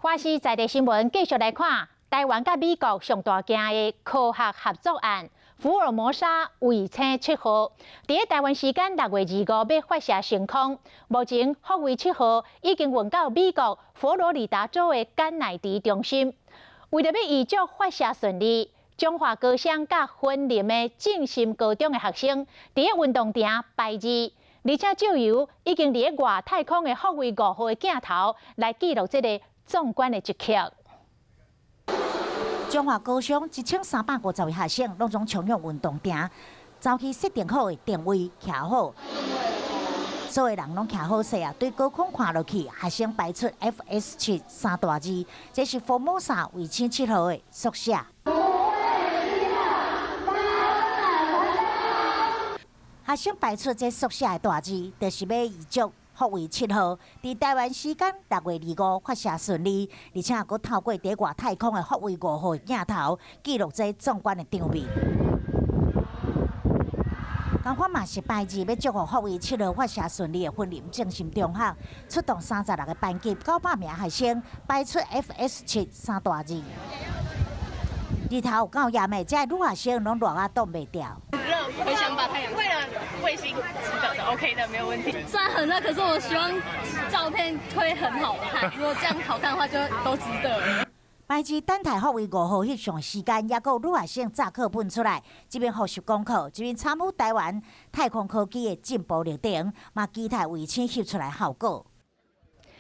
華視在地新聞繼續來看，台灣佮美國上大件的科學合作案——福爾摩沙衛星七號，佇台灣時間6月25欲發射升空。目前福衛七號已經運到美國佛羅里達州的甘迺迪中心。為著欲預祝發射順利，彰化高商佮雲林的正心高中的學生，佇運動場排字，而且藉由已經佇外太空的福衛五號的鏡頭來記錄這個壯觀的一刻。彰化高商1350位學生，攏總衝入運動場，走去設定好的定位徛好，所有人攏徛好勢啊！對高空看落去，學生排出 FS 7三大字，這是福摩薩衛星七號的縮寫。學生排出這縮寫的大字，就是欲預祝福衛七號佇台灣時間6月25發射順利，而且閣透過佇外太空的福衛五號鏡頭記錄這壯觀的場面。仝款嘛是排字，欲祝福福衛七號發射順利的雲林正心中學，出動36個班級900名學生排出 FS 7三大字。日頭有夠炎的，這女學生攏熱啊擋袂牢。熱，很想把太陽。為了衛星值得的，OK 的，沒有問題。雖然很熱，可是我希望照片會很好看。如果這樣好看的話，就都值得。排字等待福衛五號翕相時間，猶閣有女學生紮課本出來，一邊複習功課，一邊參與台灣太空科技的進步歷程，嘛期待衛星翕出來效果。